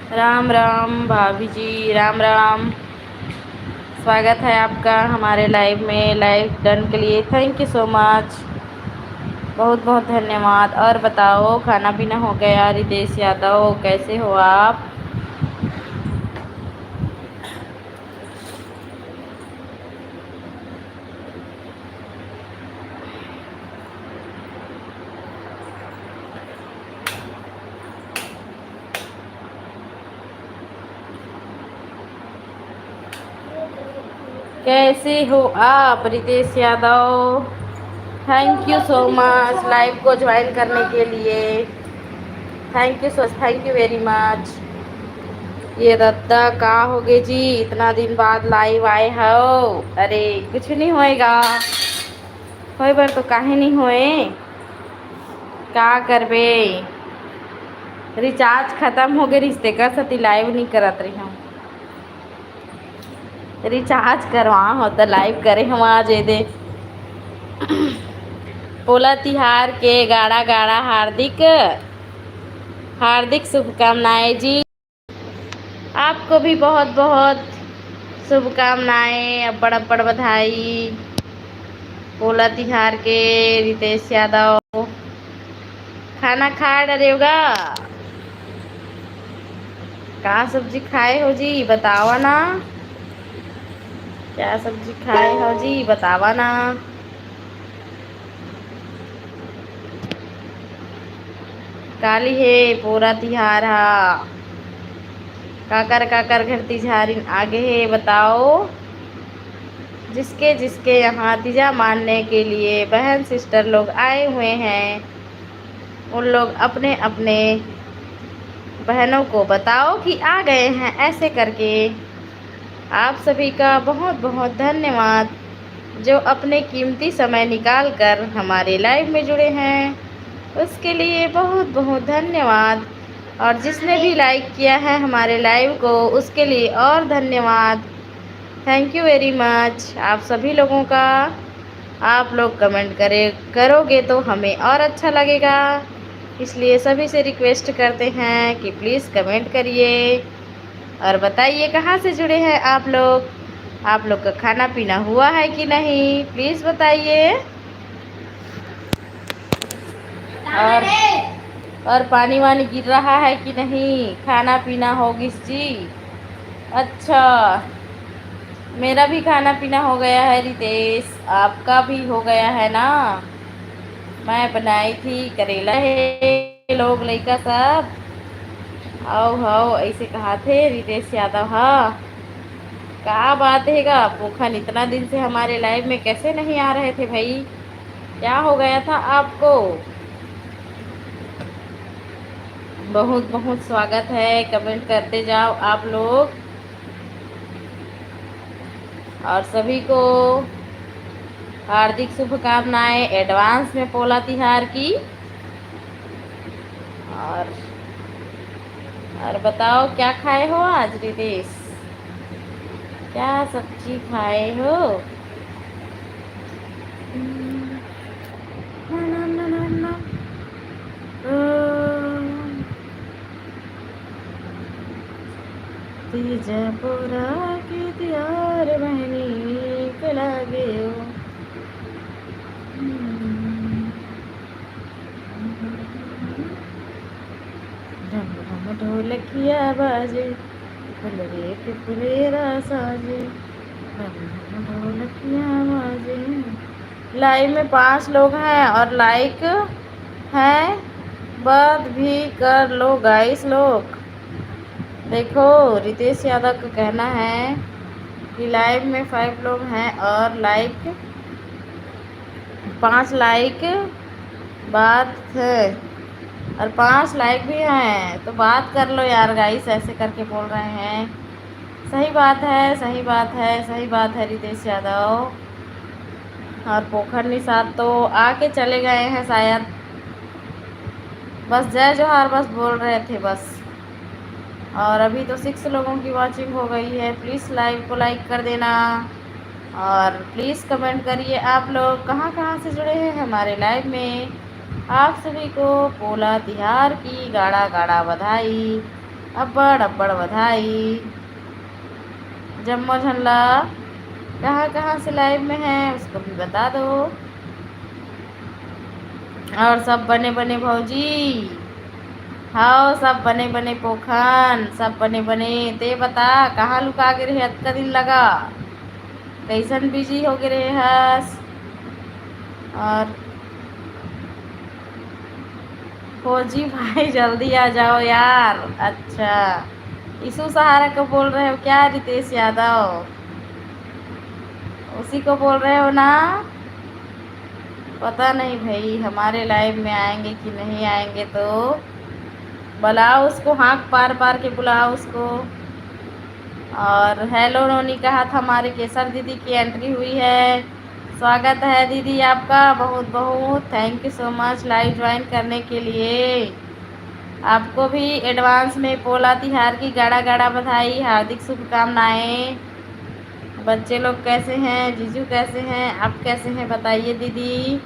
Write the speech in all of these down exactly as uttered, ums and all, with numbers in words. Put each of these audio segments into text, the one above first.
राम राम भाभी जी, राम राम। स्वागत है आपका हमारे लाइव में। लाइव डन के लिए थैंक यू सो मच, बहुत बहुत धन्यवाद। और बताओ, खाना पीना हो गया? रितेश यादव, कैसे हो आप? कैसे हो आप, Ritesh Yadav? Thank you so much live को ज्वाइन करने के लिए। Thank you so, thank you very much. ये दद्दा का हो गए जी, इतना दिन बाद लाइव आए हो? अरे, कुछ नहीं होएगा, होए बर तो काहे नहीं होए, का करबे, रिचार्ज खत्म हो गए रिश्ते का सती लाइव नहीं करत रही हूँ। रिचार्ज करवा हो तो लाइव करे हम आज। ये दे पोला तिहार के गाड़ा गाड़ा हार्दिक हार्दिक शुभकामनाएं जी। आपको भी बहुत बहुत शुभकामनाएं, अब्बड़ अब्बड़ बधाई। पोला तिहार के रितेश यादव खाना खा डरेवगा। का सब्जी खाए हो जी, बतावा ना। क्या सब्जी खाए हो जी, बतावा ना। काली हे पोरा तिहार हा, काकर काकर घर तिहारिन आगे हे बताओ। जिसके जिसके यहाँ तीजा मानने के लिए बहन सिस्टर लोग आए हुए हैं, उन लोग अपने अपने बहनों को बताओ कि आ गए हैं, ऐसे करके। आप सभी का बहुत बहुत धन्यवाद, जो अपने कीमती समय निकाल कर हमारे लाइव में जुड़े हैं, उसके लिए बहुत बहुत धन्यवाद। और जिसने भी लाइक किया है हमारे लाइव को, उसके लिए और धन्यवाद। थैंक यू वेरी मच आप सभी लोगों का। आप लोग कमेंट करे करोगे तो हमें और अच्छा लगेगा, इसलिए सभी से रिक्वेस्ट करते हैं कि प्लीज़ कमेंट करिए और बताइए कहाँ से जुड़े हैं आप लोग। आप लोग का खाना पीना हुआ है कि नहीं, प्लीज़ बताइए। और और पानी वानी गिर रहा है कि नहीं? खाना पीना हो गिस जी? अच्छा, मेरा भी खाना पीना हो गया है रितेश, आपका भी हो गया है ना? मैं बनाई थी करेला हे, लोग लइका सब। आओ हाओ, ऐसे कहा थे रितेश यादव हा। का बात है गा, पोखन इतना दिन से हमारे लाइव में कैसे नहीं आ रहे थे भाई? क्या हो गया था आपको? बहुत बहुत स्वागत है, कमेंट करते जाओ आप लोग। और सभी को हार्दिक शुभकामनाएं एडवांस में पोला तिहार की। और और बताओ, क्या खाए हो आज रितेश? क्या सब्जी खाए हो? तीजा पोरा के तिहार बहनी के लागे ओ। ढम ढम ढोलकिया बाजे, फुलरे के फुलेरा साजे। ढम ढम ढोलकिया बाजे। लाइव में पांच लोग हैं और लाइक हैं, बात भी कर लो गाइस लोग। देखो, रितेश यादव का कहना है कि लाइव में फाइव लोग हैं और लाइक, पांच लाइक बात है और पांच लाइक भी हैं, तो बात कर लो यार गाइस, ऐसे करके बोल रहे हैं। सही बात है, सही बात है, सही बात है रितेश यादव। और पोखर निषाद तो आके चले गए हैं शायद, बस जय जोहार बस बोल रहे थे बस। और अभी तो सिक्स लोगों की वॉचिंग हो गई है, प्लीज़ लाइव को लाइक कर देना। और प्लीज़ कमेंट करिए आप लोग कहाँ कहाँ से जुड़े हैं हमारे लाइव में। आप सभी को पोला तिहार की गाड़ा गाड़ा बधाई। अब्बड़ अब्बड़ बधाई। जम्मो झन ला, कहाँ कहाँ से लाइव में है, उसको भी बता दो। और सब बने बने भौजी? हाँ, सब बने बने पोखन, सब बने बने। ते बता, कहाँ लुका गे रहे अतका दिन लगा? कैसन बिजी हो गे रहे हस? और फौजी भाई, जल्दी आ जाओ यार। अच्छा, ईशु सहारा को बोल रहे हो क्या, रितेश यादव? उसी को बोल रहे हो ना? पता नहीं भाई, हमारे लाइव में आएंगे कि नहीं आएंगे, तो बुलाओ उसको, हाँक पार पार के बुलाओ उसको। और हेलो नोनी कहा था, हमारे केसर दीदी की एंट्री हुई है। स्वागत है दीदी आपका, बहुत बहुत thank you so much live join करने के लिए। आपको भी एडवांस में पोला तिहार की गाड़ा गाड़ा बधाई, हार्दिक शुभकामनाएं। बच्चे लोग कैसे हैं, जीजू कैसे हैं, आप कैसे हैं, बताइए दीदी।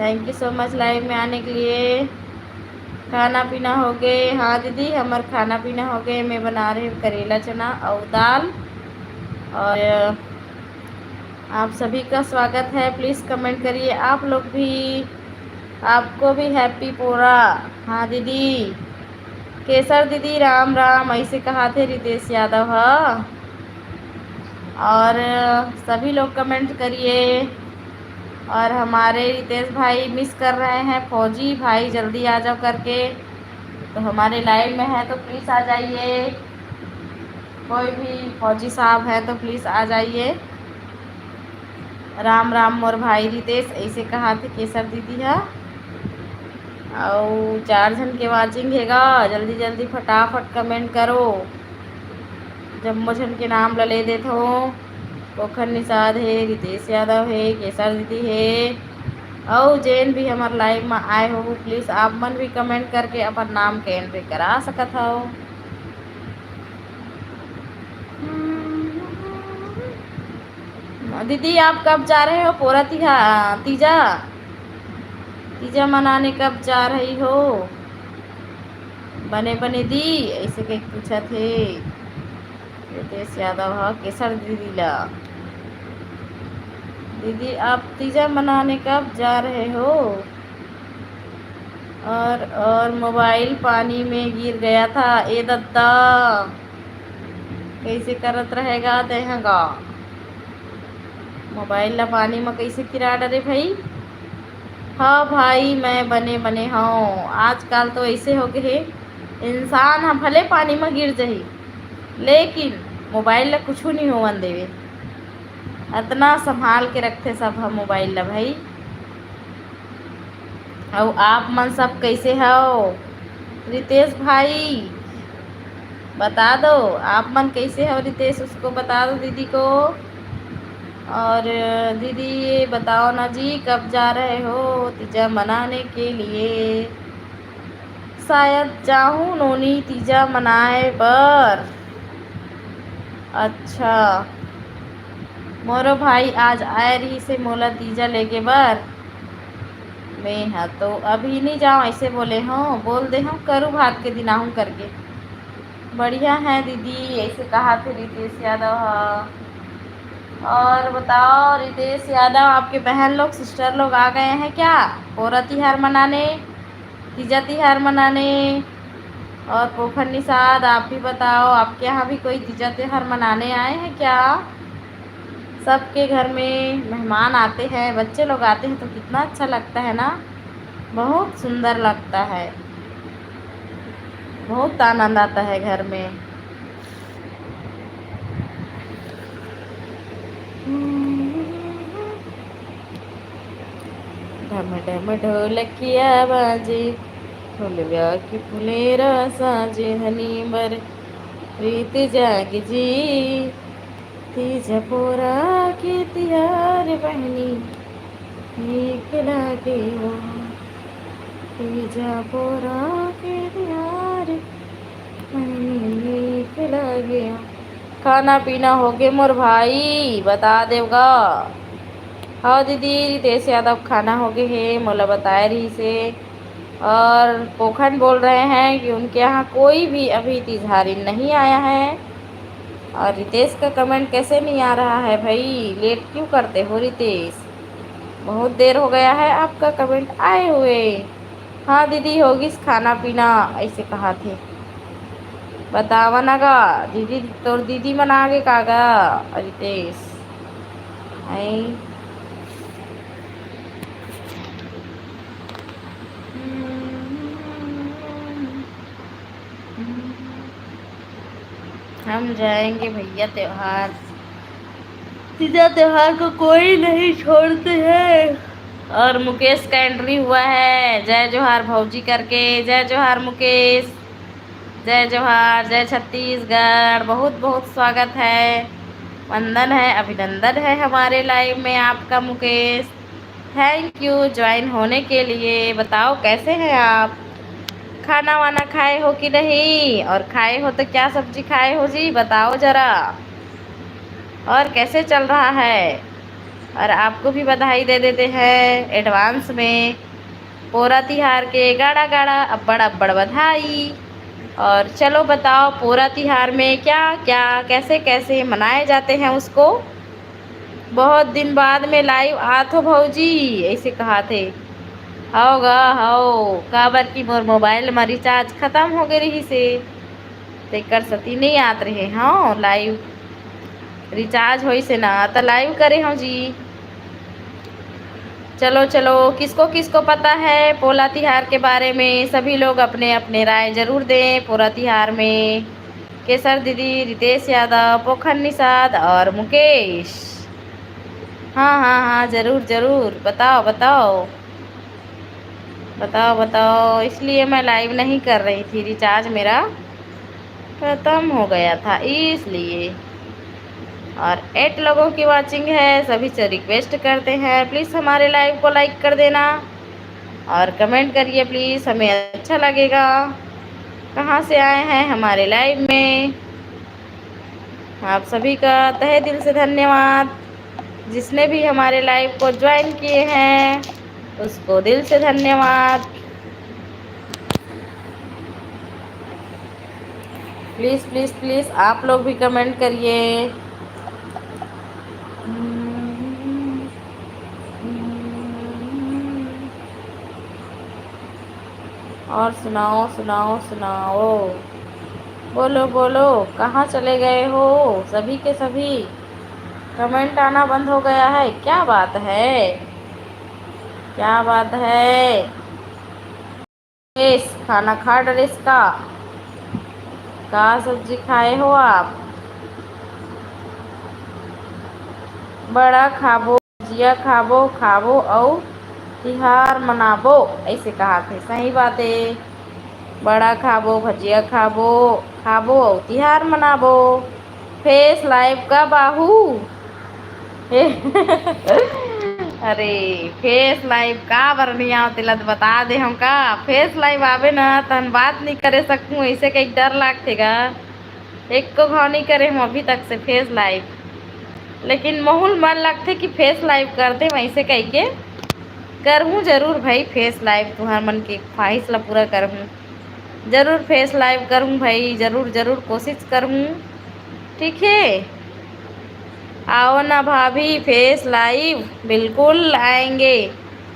Thank you so much live में आने के लिए। खाना पीना हो गए? हाँ दीदी, हमार खाना पीना हो गए। मैं बना रही हूँ करेला चना और दाल। और आप सभी का स्वागत है, प्लीज़ कमेंट करिए आप लोग भी। आपको भी हैप्पी पोरा। हाँ दीदी, केसर दीदी राम राम, ऐसे कहा थे रितेश यादव ह। और सभी लोग कमेंट करिए। और हमारे रितेश भाई मिस कर रहे हैं, फौजी भाई जल्दी आ जाओ करके। तो हमारे लाइव में है तो प्लीज़ आ जाइए, कोई भी फौजी साहब है तो प्लीज़ आ जाइए। राम राम मोर भाई रितेश, ऐसे कहा थे केसर दीदी ह। अउ चार झन के वाचिंग हे गा, जल्दी जल्दी फटाफट कमेंट करो। जम्मो झन के नाम ल ले देथो। पोखर निषाद हे, रितेश यादव हे, केसर दीदी हे, अउ जेन भी हमर लाइव म आए हो, प्लीज आप मन भी कमेंट करके अपन नाम के एंट्री करा सकत हव। दीदी, आप कब जा रहे हो पोरा तिहा-, तीजा? तीजा मनाने कब जा रही हो? बने बने दी, ऐसे कह पूछत हे रितेश यादव ह केसर दीदी ला। दीदी, आप तीजा मनाने कब जा रहे हो? और, और मोबाइल पानी में गिर गया था। ए दद्दा, कैसे करत रहेगा तेहा गा? मोबाइल ला पानी में कैसे गिरा डरे भाई? हाँ भाई, मैं बने बने हूँ। आजकल तो ऐसे हो गए हे, इंसान ह भले पानी में गिर जाही, लेकिन मोबाइल ला कुछ नहीं होवन देवे। अतना संभाल के रखथे सब ह मोबाइल ला भाई। अउ आप मन सब कैसे हव? रितेश भाई, बता दो, आप मन कैसे हव रितेश, उसको बता दो दीदी को। और दीदी, ये बताओ ना जी, कब जा रहे हो तीजा मनाने के लिए? शायद जाहूँ नोनी तीजा मनाए बर। अच्छा, मोरो भाई आज आए रहिस हे मोला तीजा लेगे बर। मैं ह तो अभी नहीं जाऊँ, ऐसे बोले हूँ, बोल दे हूँ करू भात के दिन आहूँ करके। बढ़िया है दीदी, ऐसे कहा थे रितेश यादव ह। और बताओ रितेश यादव, आपके बहन लोग, सिस्टर लोग आ गए हैं क्या पोरा तिहार मनाने, तीजा तिहार मनाने? और पोखर निषाद, आप भी बताओ, आपके यहाँ भी कोई तीजा तिहार मनाने आए हैं क्या? सबके घर में मेहमान आते हैं, बच्चे लोग आते हैं तो कितना अच्छा लगता है ना, बहुत सुंदर लगता है, बहुत आनंद आता है घर में। ढम ढम ढोलकिया बाजे, ढोलवा के फुलेरा साजे, हनी बर प्रीत जागे जी। तीजा पोरा के तिहार बहनी, नीक लागे ओ। तीजा पोरा के तिहार बहनी, नीक लागे ओ। खाना पीना होगे मोर भाई, बता देव गा। हाँ दीदी, रितेश यादव खाना होगे हे, मोला बताए रहिस हे। और पोखन बोल रहे हैं कि उनके यहाँ कोई भी अभी तिजहारिन नहीं आया है। और रितेश का कमेंट कैसे नहीं आ रहा है भाई, लेट क्यों करते हो रितेश? बहुत देर हो गया है आपका कमेंट आए हुए। हाँ दीदी, होगिस खाना पीना, ऐसे कहा थे। बतावा ना गा दीदी, तोर दीदी मन आगे का गा रितेश? आई। हम जाएंगे भैया त्योहार, तीजा त्योहार को कोई नहीं छोड़ते हैं। और मुकेश का एंट्री हुआ है, जय जोहार भौजी करके। जय जोहार मुकेश, जय जोहार, जय छत्तीसगढ़। बहुत बहुत स्वागत है, वंदन है, अभिनंदन है हमारे लाइव में आपका मुकेश। थैंक यू ज्वाइन होने के लिए। बताओ कैसे हैं आप, खाना वाना खाए हो कि नहीं, और खाए हो तो क्या सब्जी खाए हो जी, बताओ जरा। और कैसे चल रहा है? और आपको भी बधाई दे देते हैं एडवांस में पोरा तिहार के गाड़ा गाड़ा अब्बड़ अब्बड़ बधाई। और चलो बताओ, पोरा तिहार में क्या क्या, कैसे कैसे मनाए जाते हैं उसको। बहुत दिन बाद में लाइव आत हो भौजी, ऐसे कहा थे। हव गा हव, काबर कि मोर मोबाइल म रिचार्ज खत्म हो गए रही से, तेकर सती नहीं आत रहे। हाँ, लाइव रिचार्ज होइस हे ना, त लाइव करे हव जी। चलो चलो, किसको किसको पता है पोला तिहार के बारे में, सभी लोग अपने अपने राय जरूर दें। पोला तिहार में केसर दीदी, रितेश यादव, पोखन निषाद और मुकेश। हाँ हाँ हाँ, जरूर जरूर, बताओ बताओ। बताओ बताओ, इसलिए मैं लाइव नहीं कर रही थी, रिचार्ज मेरा खत्म हो गया था इसलिए। और एट लोगों की वाचिंग है, सभी से रिक्वेस्ट करते हैं प्लीज हमारे लाइव को लाइक कर देना और कमेंट करिए प्लीज, हमें अच्छा लगेगा। कहाँ से आए हैं हमारे लाइव में, आप सभी का तहे दिल से धन्यवाद। जिसने भी हमारे लाइव को ज्वाइन किए हैं उसको दिल से धन्यवाद। प्लीज प्लीज प्लीज आप लोग भी कमेंट करिए। और सुनाओ सुनाओ सुनाओ, बोलो बोलो, कहाँ चले गए हो सभी के सभी? कमेंट आना बंद हो गया है, क्या बात है, क्या बात है? ड्रेस खाना खा, ड्रेस का का सब्जी खाए हो आप? बड़ा खाबो, भजिया खाबो, खाबो अउ तिहार मनाबो, ऐसे कहा थे। सही बात है, बड़ा खाबो, भजिया खाबो, खाबो अउ तिहार मनाबो। फेस लाइव का बाहू। अरे, फेस लाइव का बर नहीं आव, तेला तो बता दे हम का। फेस लाइव आवे ना, तहन बात नहीं करे सकूँ, ऐसे कहीं डर लागथे गा। एको घाव नहीं करे हम अभी तक से फेस लाइव, लेकिन महूल मन लगथे कि फेस लाइव करते, वैसे कह के करहूँ जरूर भाई फेस लाइव, तुहर मन के ख्वाहिश ला पूरा करहूँ जरूर, फेस लाइव करहूँ भाई, जरूर जरूर कोशिश करहूँ। ठीक है, आओ ना भाभी, फेस लाइव बिल्कुल आएंगे।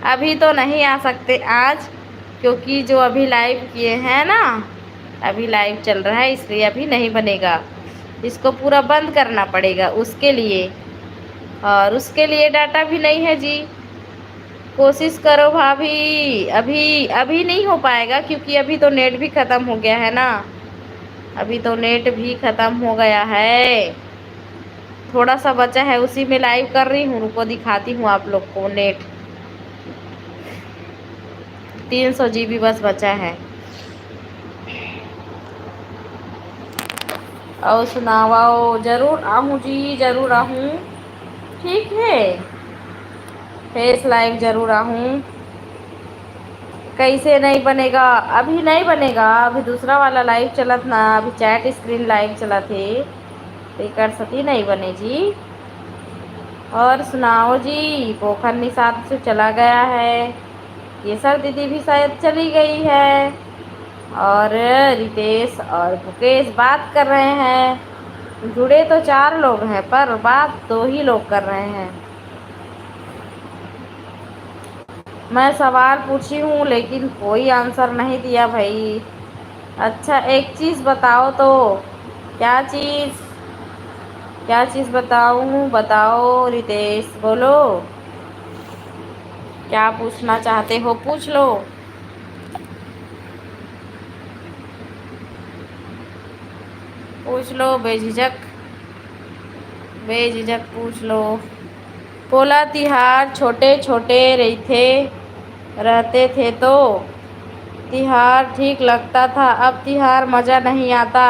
अभी तो नहीं आ सकते आज, क्योंकि जो अभी लाइव किए हैं ना, अभी लाइव चल रहा है, इसलिए अभी नहीं बनेगा। इसको पूरा बंद करना पड़ेगा उसके लिए, और उसके लिए डाटा भी नहीं है जी। कोशिश करो भाभी, अभी अभी नहीं हो पाएगा, क्योंकि अभी तो नेट भी ख़त्म हो गया है ना, अभी तो नेट भी ख़त्म हो गया है। थोड़ा सा बचा है, उसी में लाइव कर रही हूँ। रुको, दिखाती हूँ आप लोग को नेट। तीन सौ जीबी बस बचा है। और सुनावाओ, जरूर आहूँ जी, जरूर आहूँ। ठीक है, फेस लाइव जरूर आहूँ। कैसे नहीं बनेगा? अभी नहीं बनेगा, अभी दूसरा वाला लाइव चलत ना, अभी चैट स्क्रीन लाइव चलत है, तो एकर सती नहीं बने जी। और सुनाओ जी, पोखर निषाद से चला गया है। केसर दीदी भी शायद चली गई है। और रितेश और मुकेश बात कर रहे हैं। जुड़े तो चार लोग हैं, पर बात दो ही लोग कर रहे हैं। मैं सवाल पूछी हूँ, लेकिन कोई आंसर नहीं दिया भाई। अच्छा, एक चीज़ बताओ तो। क्या चीज़? क्या चीज़ बताऊँ? बताओ रितेश, बोलो, क्या पूछना चाहते हो, पूछ लो। पूछ लो बेझिझक, बेझिझक पूछ लो। पोला तिहार छोटे छोटे रहिथे, रहते थे तो तिहार ठीक लगता था, अब तिहार मज़ा नहीं आता।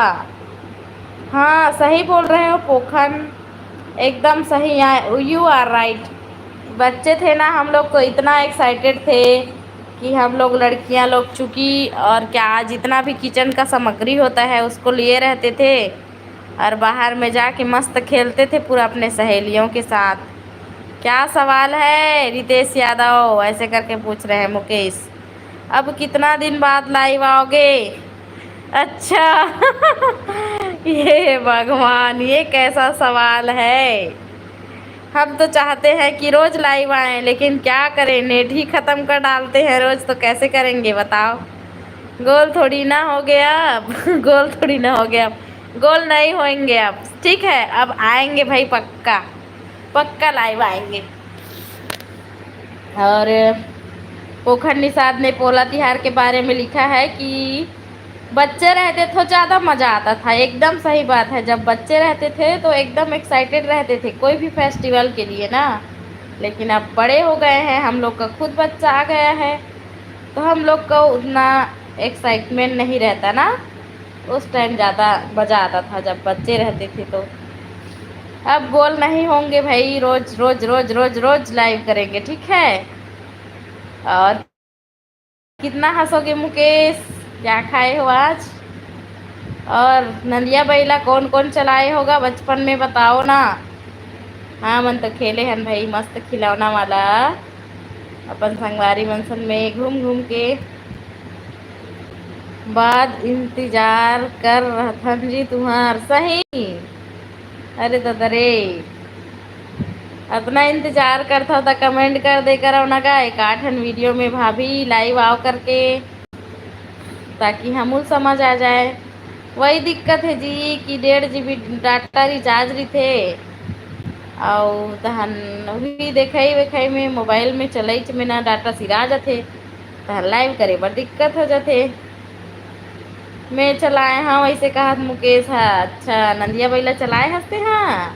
हाँ, सही बोल रहे हो पोखन, एकदम सही। You are right। बच्चे थे ना हम लोग, तो इतना एक्साइटेड थे कि हम लोग लड़कियां लोग चूँकि और क्या, जितना भी किचन का सामग्री होता है उसको लिए रहते थे और बाहर में जाके मस्त खेलते थे पूरा अपने सहेलियों के साथ। क्या सवाल है रितेश यादव, ऐसे करके पूछ रहे हैं मुकेश। अब कितना दिन बाद लाइव आओगे? अच्छा। ये भगवान, ये कैसा सवाल है? हम तो चाहते हैं कि रोज लाइव आए, लेकिन क्या करें, नेट ही खत्म कर डालते हैं रोज, तो कैसे करेंगे बताओ? गोल थोड़ी ना हो गया अब। गोल थोड़ी ना हो गया अब। गोल नहीं होएंगे अब। ठीक है, अब आएंगे भाई, पक्का, पक्का लाइव आएंगे। और पोखर निषाद ने पोला तिहार के बारे में लिखा है कि बच्चे रहते तो ज़्यादा मज़ा आता था। एकदम सही बात है, जब बच्चे रहते थे तो एकदम एक्साइटेड रहते थे कोई भी फेस्टिवल के लिए ना, लेकिन अब बड़े हो गए हैं, हम लोग का खुद बच्चा आ गया है, तो हम लोग को उतना एक्साइटमेंट नहीं रहता ना। उस टाइम ज़्यादा मज़ा आता था जब बच्चे रहते थे तो। अब गोल नहीं होंगे भाई, रोज रोज रोज रोज रोज लाइव करेंगे, ठीक है? और कितना हंसोगे मुकेश? क्या खाए हो आज? और नंदिया बैला कौन कौन चलाए होगा बचपन में, बताओ ना। हाँ, मन तो खेले हन भाई, मस्त खिलौना वाला, अपन संगवारी मन संग में घूम घूम के। बाद इंतजार कर रहथन जी तुहार, सही। अरे दादा रे, अतना इंतजार करथव त कमेंट कर दे करव ना गा, एकाठन वीडियो में भाभी लाइव आओ करके, ताकि हमू समझ आ जाए। वही दिक्कत है जी कि डेढ़ जीबी डाटा रिचार्ज रहिथे, अउ तहन वही देखई वेखई में, मोबाइल में चलई में ना डाटा सिरा जाथे, तहन लाइव करे बर दिक्कत हो जाथे। मैं चलाए हंव, वैसे कहत मुकेश ह। अच्छा, नंदिया बैला चलाए हस ते हा,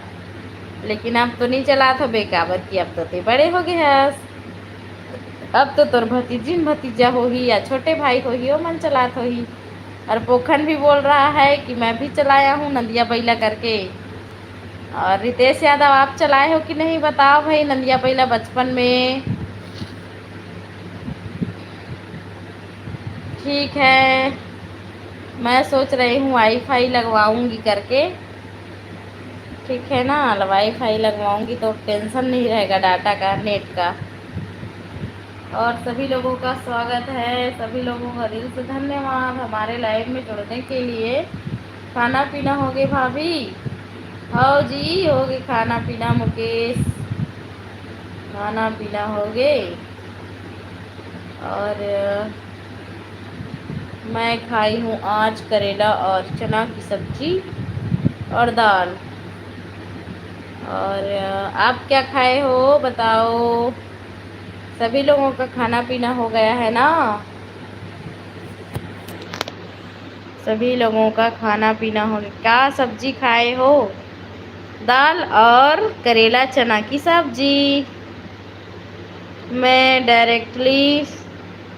लेकिन अब तो नहीं चलात होबे, काबर कि अब तो ते बड़े हो गए हस। अब तो तोर भतीजिन भतीजा होही या छोटे भाई होही, ओमन चलात होही। और पोखन भी बोल रहा है कि मैं भी चलाया हूँ नंदिया बैला करके। और रितेश यादव, आप चलाए हो कि नहीं, बताओ भाई, नंदिया बैला बचपन में। ठीक है, मैं सोच रही हूँ वाईफाई लगवाऊंगी करके। ठीक है ना, वाईफाई लगवाऊंगी तो टेंशन नहीं रहेगा डाटा का, नेट का। और सभी लोगों का स्वागत है, सभी लोगों का दिल से धन्यवाद हमारे लाइव में जुड़ने के लिए। खाना पीना हो गए भाभी? हाँ जी, हो गए खाना पीना मुकेश, खाना पीना हो गए। और मैं खाई हूँ आज करेला और चना की सब्जी और दाल। और आप क्या खाए हो बताओ? सभी लोगों का खाना पीना हो गया है ना? सभी लोगों का खाना पीना हो गया। क्या सब्जी खाए हो? दाल और करेला चना की सब्जी। मैं डायरेक्टली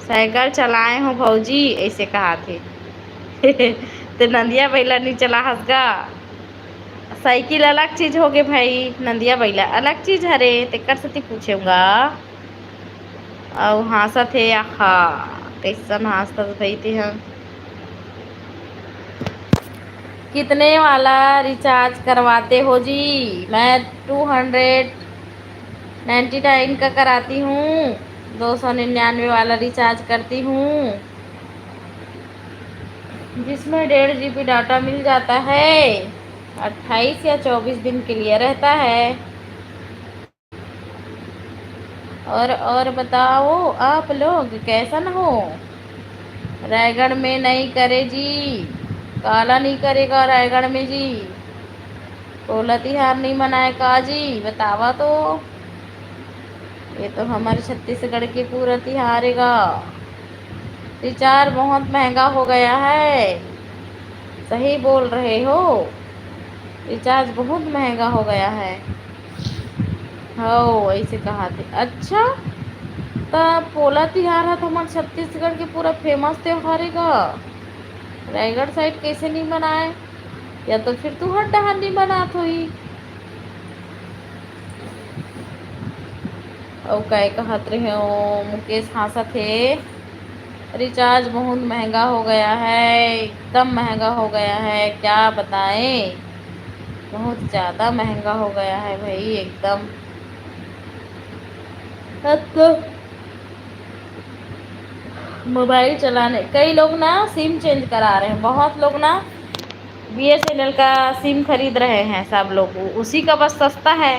साइकिल चलाए हूँ भौजी, ऐसे कहा थे। तो नंदिया बैला नहीं चला हंसगा। साइकिल अलग चीज हो गए भाई, नंदिया बैला अलग चीज हरे, तेकर सेती पूछेऊंगा। अउ हाँसत हे, आहा, कैसन हाँसत भाई ते ह। कितने वाला रिचार्ज करवाते हो जी? मैं टू हंड्रेड नाइन्टी नाइन का कराती हूँ। दो सौ निन्यानवे वाला रिचार्ज करती हूँ, जिसमें डेढ़ जीबी डाटा मिल जाता है, अट्ठाईस या चौबीस दिन के लिए रहता है। और और बताओ, आप लोग कैसन हो? रायगढ़ में नहीं करे जी, काला नहीं करेगा रायगढ़ में जी। पोला तिहार नहीं मनाए का जी, बतावा तो। ये तो हमारे छत्तीसगढ़ के पूरा तिहार एगा। रिचार्ज बहुत महंगा हो गया है। सही बोल रहे हो, रिचार्ज बहुत महंगा हो गया है। हो, ऐसे कहा थे। अच्छा, त पोला तिहार है तो हमारे छत्तीसगढ़ के पूरा फेमस त्योहार है का? रायगढ़ साइड कैसे नहीं मनाए? या तो फिर तू हर डहार नहीं मनात होही। अउ काय कहत रहे हो, मुकेश हंसत हे। रिचार्ज बहुत महंगा हो गया है, एकदम महंगा हो गया है, क्या बताएं, बहुत ज़्यादा महंगा हो गया है भाई, एकदम। अब तो मोबाइल चलाने, कई लोग ना सिम चेंज करा रहे हैं, बहुत लोग ना बीएसएनएल का सिम खरीद रहे हैं सब लोग, उसी का बस सस्ता है,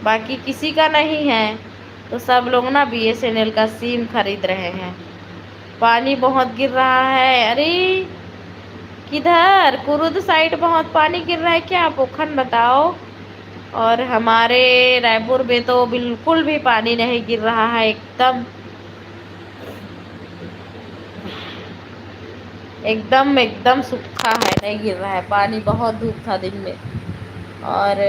बाकी किसी का नहीं है। तो सब लोग ना बीएसएनएल का सिम खरीद रहे हैं। पानी बहुत गिर रहा है। अरे, किधर? कुरुद साइड बहुत पानी गिर रहा है क्या? पोखन बताओ। और हमारे रायपुर में तो बिल्कुल भी पानी नहीं गिर रहा है, एकदम, एकदम, एकदम सूखा है, नहीं गिर रहा है पानी। बहुत धूप था दिन में। और,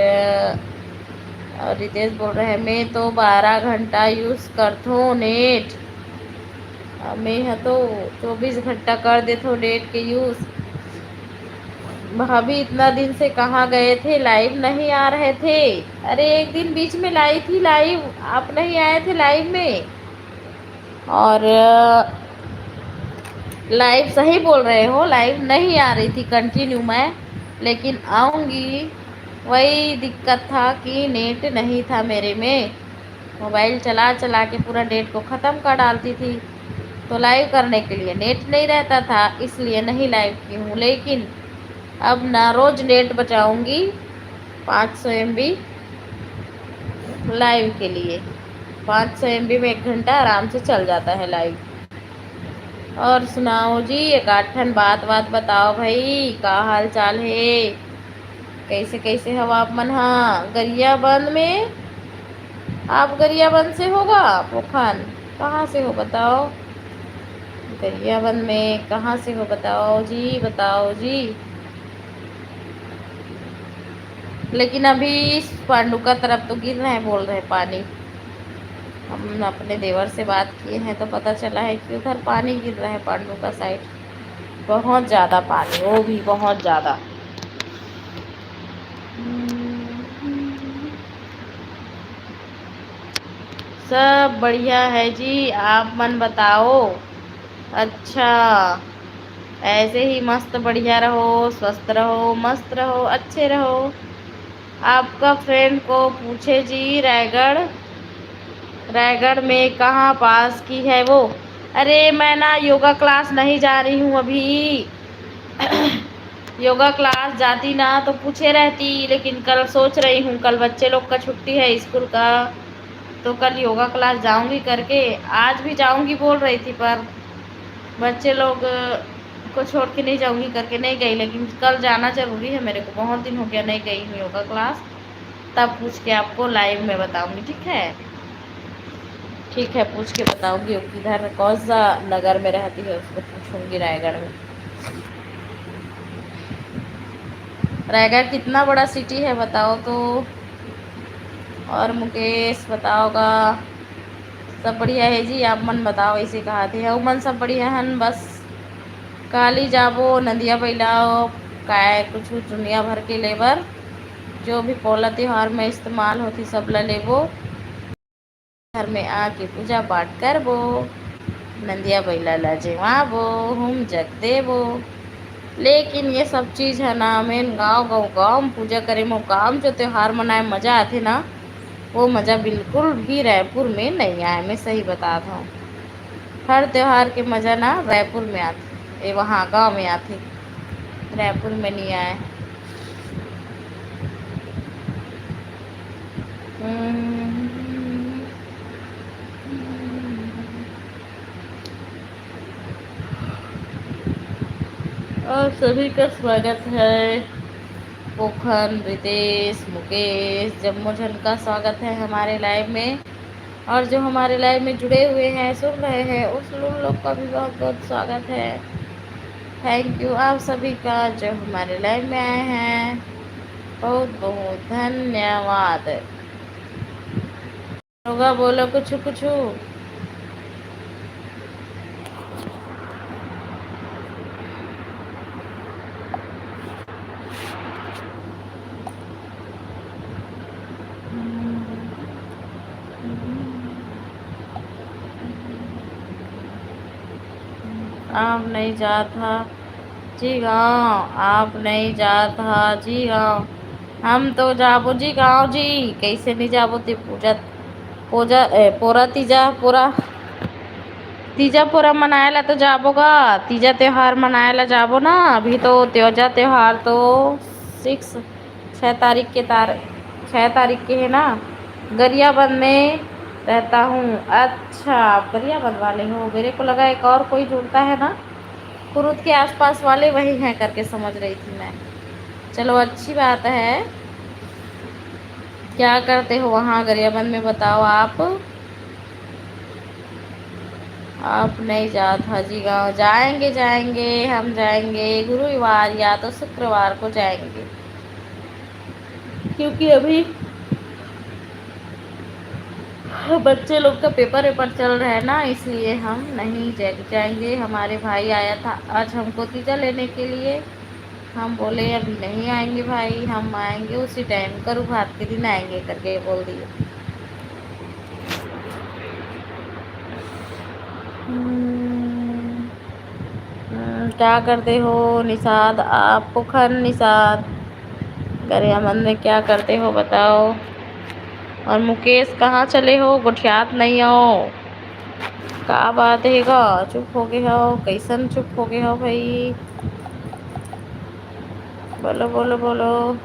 और रितेश बोल रहे हैं, "मैं तो बारह घंटा यूज़ करथों नेट।" मैं ह तो चौबीस घंटा कर देथों नेट के यूज़। भाभी, इतना दिन से कहाँ गए थे, लाइव नहीं आ रहे थे? अरे, एक दिन बीच में लाई थी लाइव, आप नहीं आए थे लाइव में। और लाइव, सही बोल रहे हो, लाइव नहीं आ रही थी कंटिन्यू मैं, लेकिन आऊँगी। वही दिक्कत था कि नेट नहीं था मेरे में, मोबाइल चला चला के पूरा नेट को ख़त्म कर डालती थी, तो लाइव करने के लिए नेट नहीं रहता था, इसलिए नहीं लाइव की हूँ। लेकिन अब ना, रोज़ नेट बचाऊँगी, पाँच सौ एमबी लाइव के लिए। पाँच सौ एमबी में एक घंटा आराम से चल जाता है लाइव। और सुनाओ जी, एक आध ठन बात बात बताओ भाई, का हाल चाल है, कैसे कैसे हो आप मन? हाँ, गरियाबंद में, आप गरियाबंद से होगा पोखन, कहाँ से हो बताओ? गरियाबंद में कहाँ से हो बताओ जी, बताओ जी। लेकिन अभी इस पांडुका तरफ तो गिर रहे हैं, बोल रहे हैं पानी। हम अपने देवर से बात किए हैं तो पता चला है कि उधर पानी गिर रहा है पांडुका साइड, बहुत ज़्यादा पानी, वो भी बहुत ज़्यादा। सब बढ़िया है जी, आप मन बताओ। अच्छा, ऐसे ही मस्त बढ़िया रहो, स्वस्थ रहो, मस्त रहो, अच्छे रहो। आपका फ्रेंड को पूछे जी, रायगढ़, रायगढ़ में कहाँ पास की है वो? अरे, मैं ना योगा क्लास नहीं जा रही हूँ अभी। योगा क्लास जाती ना तो पूछे रहती, लेकिन कल सोच रही हूँ, कल बच्चे लोग का छुट्टी है स्कूल का, तो कल योगा क्लास जाऊँगी करके। आज भी जाऊँगी बोल रही थी, पर बच्चे लोग को छोड़ के नहीं जाऊँगी करके नहीं गई। लेकिन कल जाना ज़रूरी है मेरे को, बहुत दिन हो गया नहीं गई हूँ योगा क्लास। तब पूछ के आपको लाइव में बताऊँगी, ठीक है? ठीक है, पूछ के बताऊँगी। वो किधर, कौन सा नगर में रहती है, उसको पूछूँगी रायगढ़ में। रायगढ़ कितना बड़ा सिटी है बताओ तो। और मुकेश बताओगा, सब बढ़िया है जी, आप मन बताओ, ऐसे कहा थे। अउ मन सब बढ़िया हन, बस काली जाबो नदिया बइला, काय कुछ दुनिया भर के लेबर, जो भी पोला त्योहार में इस्तेमाल होती, सब ला लेबो। घर में आके पूजा पाठ करबो, नंदिया बइला ला जेवाबो, होम जग देबो। लेकिन ये सब चीज़ है ना, मेन गांव, गांव, गांव में पूजा करे में, गांव में जो त्योहार मनाए मज़ा आथे ना, वो मज़ा बिल्कुल भी रायपुर में नहीं आए, मैं सही बतात हूँ। हर त्योहार के मज़ा ना रायपुर में आथे, ए, वहाँ गाँव में आथे, रायपुर में नहीं आए। हम्म। और सभी का स्वागत है। पोखन, रितेश, मुकेश, जम्मो झन का स्वागत है हमारे लाइव में। और जो हमारे लाइव में जुड़े हुए हैं, सुन रहे हैं, उस उन लोग का भी बहुत बहुत स्वागत है। थैंक यू आप सभी का जो हमारे लाइव में आए हैं, बहुत बहुत धन्यवाद। होगा, बोलो कुछ कुछ। आप नहीं जात हा जी गाँव, आप नहीं जात हा जी गाँव। हम तो जाबो जी गाँव जी, कैसे नहीं जाबो? ते पूजा, पूजा, ए, पोरा तीजा, पोरा तीजा पोरा मनाए ला तो जाबो गा, तीजा त्योहार मनाए ला जाबो ना। अभी तो तीजा त्योहार तो सिक्स, छः तारीख के तार-, छः तारीख के है ना। गरियाबंद में रहता हूँ। अच्छा, आप गरियाबंद वाले हो, मेरे को लगा एक और कोई जुड़ता है ना, कुरुद के आसपास वाले वही हैं करके समझ रही थी मैं। चलो, अच्छी बात है। क्या करते हो वहाँ गरियाबंद में, बताओ आप। आप नहीं जात हा जी गाँव? जाएंगे, जाएंगे, हम जाएंगे गुरुवार या तो शुक्रवार को जाएंगे, क्योंकि अभी बच्चे लोग का पेपर वेपर चल रहा है ना, इसलिए हम नहीं जा-, जाएंगे। हमारे भाई आया था आज हमको तीजा लेने के लिए, हम बोले अभी नहीं आएंगे भाई, हम आएंगे उसी टाइम, करू भात के दिन आएंगे करके बोल दिए। हम्म, हम्म, क्या करते हो निषाद आप? पुखन निषाद, गरियाबंद में क्या करते हो बताओ? और मुकेश कहाँ चले हो, गोठियात नहीं हो? का बात हे गा, चुप हो गए हो, कैसन चुप हो गए हो भाई? बोलो, बोलो, बोलो।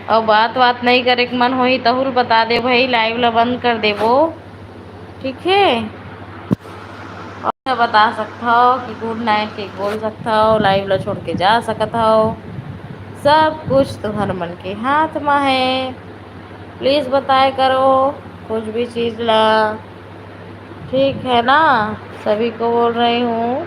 अउ बात, बात नहीं करे के मन होही, तहू ल बता दे भाई, लाइव ला बंद कर देबो, ठीक है? और बता सकत हव कि गुड नाइट के बोल सकत हव, लाइव ला छोड़ के जा सकत हव, सब कुछ तुम्हर मन के हाथ मा है। प्लीज बताए करो कुछ भी चीज ला, ठीक है ना? सभी को बोल रही हूँ।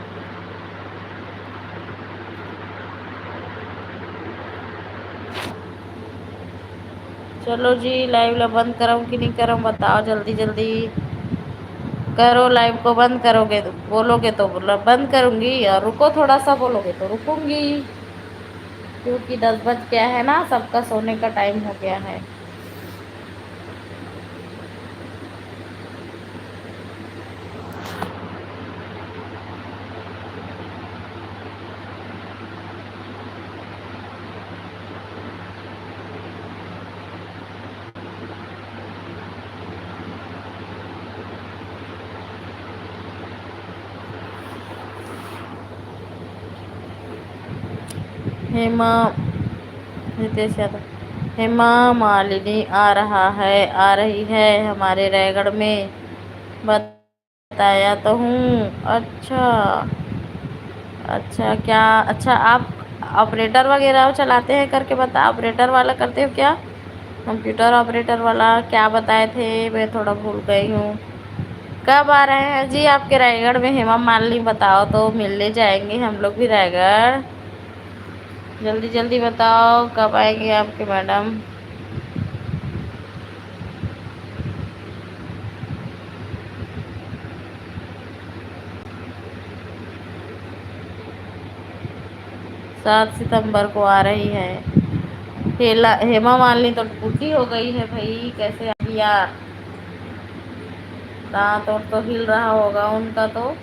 चलो जी, लाइव ला बंद करम कि नहीं करम, बताओ जल्दी जल्दी। करो, लाइव को बंद करोगे तो, बोलोगे तो बोलो, बंद करूँगी, और रुको, थोड़ा सा बोलोगे तो रुकूँगी, क्योंकि दस बज गया है ना, सबका सोने का टाइम हो गया है। हेमा, रितेश यादव, हेमा मालिनी आ रहा है, आ रही है हमारे रायगढ़ में, बताया तो हूँ। अच्छा, अच्छा, क्या, अच्छा, आप ऑपरेटर वगैरह चलाते हैं करके बता, ऑपरेटर वाला करते हो क्या? कंप्यूटर ऑपरेटर वाला क्या बताए थे, मैं थोड़ा भूल गई हूँ। कब आ रहे हैं जी आपके रायगढ़ में हेमा मालिनी, बताओ तो मिलने जाएंगे हम लोग भी रायगढ़। जल्दी जल्दी बताओ कब आएंगे आपके मैडम। सात सितंबर को आ रही है। हेला-, हेमा मालिनी तो बूढ़ी हो गई है भाई, कैसे आ गया? दांत और तो हिल रहा होगा उनका तो।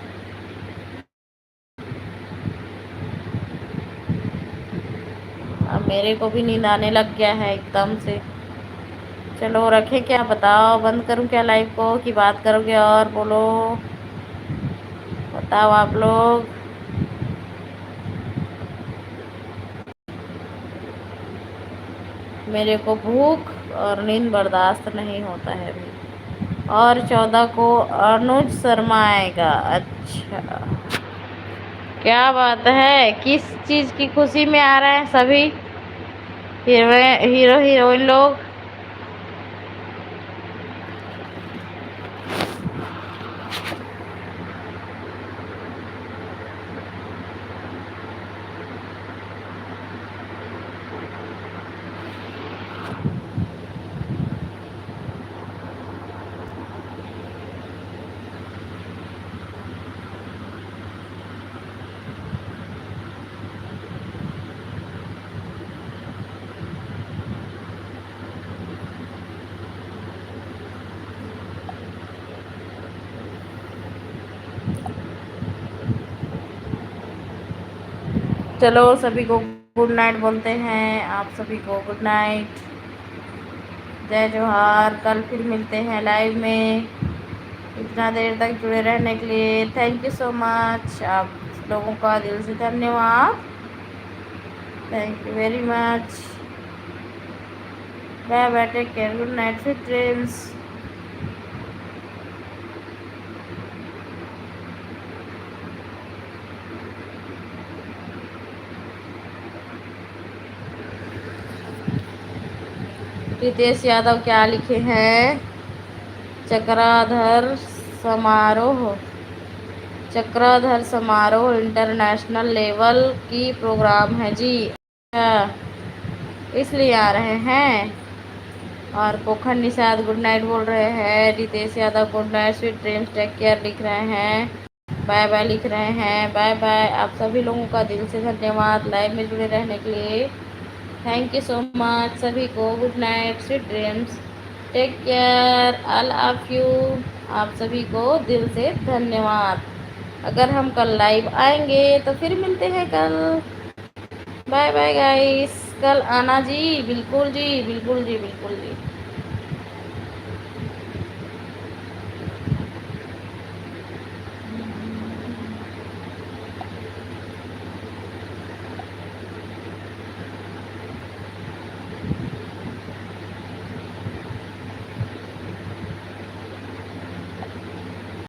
अब मेरे को भी नींद आने लग गया है एकदम से। चलो रखें क्या, बताओ बंद करूं क्या लाइव को कि बात करोगे? और बोलो, बताओ आप लोग। मेरे को भूख और नींद बर्दाश्त नहीं होता है भाई। और चौदह को अनुज शर्मा आएगा। अच्छा, क्या बात है, किस चीज़ की खुशी में आ रहे हैं सभी हीरोइन, हीरो हीरोइन लोग? चलो सभी को गुड नाइट बोलते हैं, आप सभी को गुड नाइट, जय जोहार। कल फिर मिलते हैं लाइव में। इतना देर तक जुड़े रहने के लिए thank you so much। आप लोगों का दिल से धन्यवाद। Thank you very much। Bye bye, take care, good night, sweet dreams। Ritesh Yadav क्या लिखे हैं? चक्राधर समारोह, चक्राधर समारोह इंटरनेशनल लेवल की प्रोग्राम है जी। अच्छा, इसलिए आ रहे हैं। और पोखर निषाद गुड नाइट बोल रहे हैं। रितेश यादव गुड night, sweet dreams, take care लिख रहे हैं, बाय बाय लिख रहे हैं। बाय बाय, आप सभी लोगों का दिल से धन्यवाद लाइव में जुड़े रहने के लिए। थैंक यू सो मच सभी को। Good night, sweet dreams, take care, I love you. आप सभी को दिल से धन्यवाद। अगर हम कल लाइव आएंगे तो फिर मिलते हैं कल। बाय बाय गाइस, कल आना जी, बिल्कुल जी, बिल्कुल जी, बिल्कुल जी।